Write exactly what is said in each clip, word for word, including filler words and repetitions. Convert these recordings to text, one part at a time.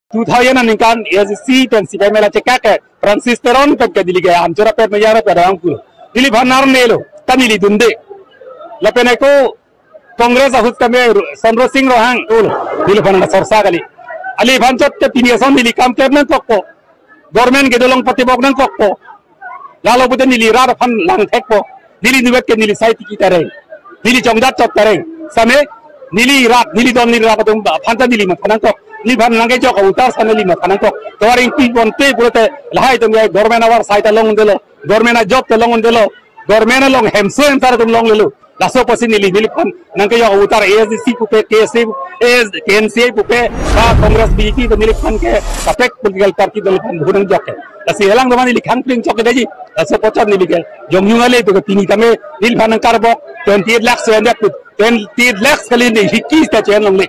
Two thousand aningkan A S D C pen C P I M L A chekak ke Francis Teron pen ke neli ke amchora pet meja pet adang pu. Neliphan nar nelo, ta neli dunde. Lapen ako Congress ahut kami Chandra Singh Ronghang ul, neliphan na sorsa kali. Aliphan chot ke pini ason neli kam klem nangkokpo. Government kedo along patibok nangkokpo. Lalo pute neli rat aphan langthekpo. Neli niwet ke neli sai tiki tareng. Neli chongjat chot tareng. Same neli rat, neli don, neli rat atum aphan ta neli matha nangkok. Neliphan nangkejok a-voter same neli matha nangkok. Tovar ingpi ponte pulote lahai atum ke government avar sai ta long undelo. Government a-job ta long undelo. Government along hemso hemsar atum longlelo. Laso apotsi neli, neliphan nangkejok a-voter A S D C pupe, K S A, A S, K N C A pupe, ba Congress, B J P pu neliphan ke kaprek political party neliphan vote nangjok ke. Lasi alangtum aphan neli khang pring chok ke daji. Laso apot chot neli ke jongjung ale pu ke pini tame neliphan nangkarbok twenty-eight lakhs endetpo. Twenty-eight lakhs kali neli hiki ta chen longle.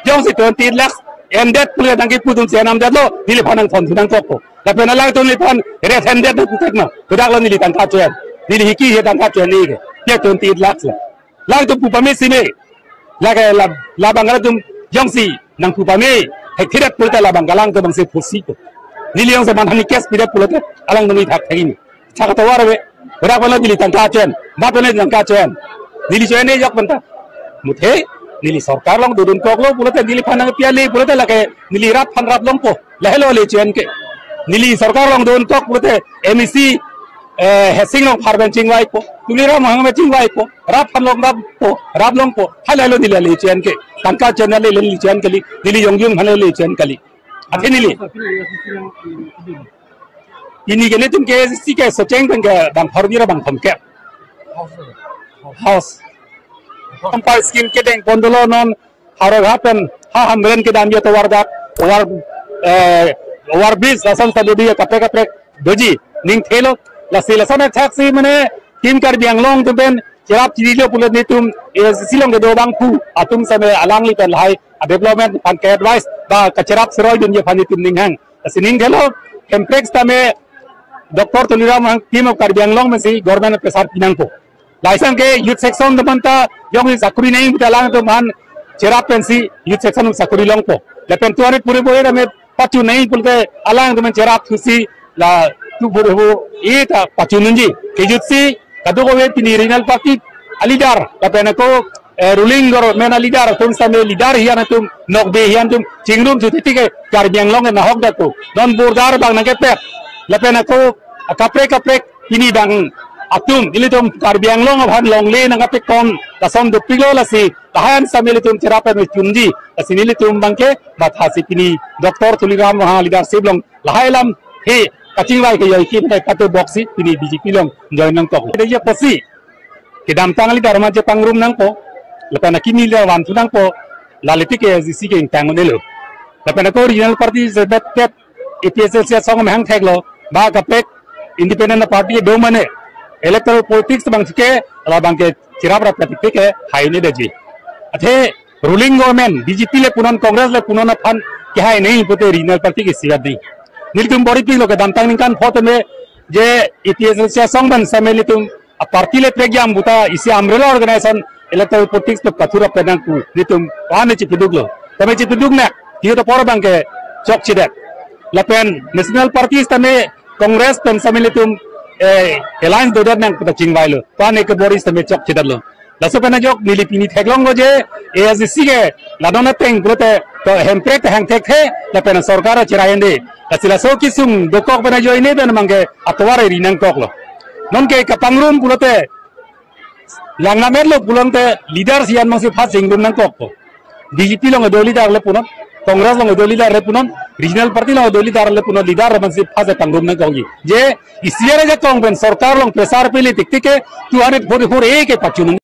Jongsi twenty-eight lakhs endet pulote nangkepu atum chen amdetlo, neliphan nangthon thu nangkokpo. Lapen alangtum neliphan red handed nangputhek ma. Kodak lo neli tangka chen. Neli hiki he tangka chen ni ke. Ye twenty-eight lakhs lo. Alangtum pu pame si me. Lake la, labang alangtum jongsi nangpu pame. Hek thirat pulote labang alangtum bangsi pusi ko. Neli jongsi manhani case pidet pulote alangtum ni thak thak ini. Chaka tovar ave. Kodak lo neli tangka chen. Bat lo neli tangka chen. Neli chen ni jok banta. Muthe, neli sorkar along dodunkoklo pulote neliphan nangpiale pulote lake neli rat aphan rap longpo. Lahelo le chen ke. Neli sorkar along dodunkok pulote M A C, eh, Hesing Rongphar pen chingvaipo. Tuliram Ronghang pen chingvaipo. Rat aphan long rappo, rap longpo. Halahelo neli le chen ke. Tangka chen le neli chen kali. Neli jongjung aphan le chen kali. Athe neli. Pini ke netum ke si ke socheng pen ke bang phar bira bang thom ke. House. Sampai scheme kedeng pondolo non Howraghat pen ha Hamren kedam ya tovar dak, tovar, eh, tovar bridge lason ta doji ya kaprek kaprek doji. Ning thelo, lasi lason attack si mane Team Karbi Anglong atum pen cherap chirilo pulote netum A S D C along kedo abangphu atum same alangli pen lahai a-development aphan ke-advice ba kacherap seroi dunji aphan netum ninghang. Lasi ning thelo, Hemprek sitame Doctor Tuliram Ronghang Team of Karbi Anglong pensi government pressure pinangpo. Laisang ke youth section atum anta jongsi sakuri nangji pulote alangtum aphan cherap pensi youth section sakuri longpo. Lapen two hundred puri puri tame pachun nangji pulote alangtum aphan cherap thusi la tu puri pu eta pachun nangji. Kejutsi kadokave pini regional party a-leader lapen ako, eh, ruling government a-leader atum same leader hian atum nokbe hian atum chingrum chuti tike Karbi Anglong ke nahok datu. Non border bang nangkepet. Lapen ako kaprek kaprek pini bang atum ilitum Karbi Anglong aphan longle nangkepekon lason dopiklo lasi tahan same ilitum cherap pen chunji. Lasi nelitum bangke mathasi pini Doctor Tuliram Ronghang leadership along lahai alam he kachingvai ke yoi ki pai katu boksi pini B J P along join nangkok. Ida ya posi kedamtang leader ma chepangrum nangpo. Lapen akimi leader vanthu nangpo. Lale tik ke A S D C ke ingtang unelo. Lapen ako regional party sebet tet A P H L C asong mehang theklo. Ba kaprek independent party do mane. Electoral politics bang ke, labang ke cherap rap katik ke hai ne daji. Athe ruling government B J P le punon Congress le punon aphan kehai nangji pulote regional party ke sirat di. Nelitum bor-ipiklo kedamtang ningkan pho tame je A P H L C asong pen same nelitum a-party le prekjam puta isi umbrella organization electoral politics pen pathurap penang pu nelitum pan chipiduklo. Tame chipiduk nak, tiyo to por bang ke chokchedet. Lapen national parties tame Congress pen same nelitum, eh, alliance dodet nang puta chingvailo. Pan ke bor-i same chokchedetlo. Laso pen ajok neli pini theklonglo je A S D C ke la don ateng pulote to Hemprek ta hang thekthe lapen sorkar cherai ende. Lasi laso kesung dokok pen ajoine pen bang ke atovar ri nangkoklo. Non ke kapangrum pulote langnametlo pulote leader sian mangsi pha chingrum nangkokpo. B J P along do leader le punon, Congress along do leader le punon, regional party along do leader le punon, leader mangsi pha chepangrum nangkokji. Je isi ajakong pen sorkar along pressure pili tik tik ke two hundred forty-four A ke pachun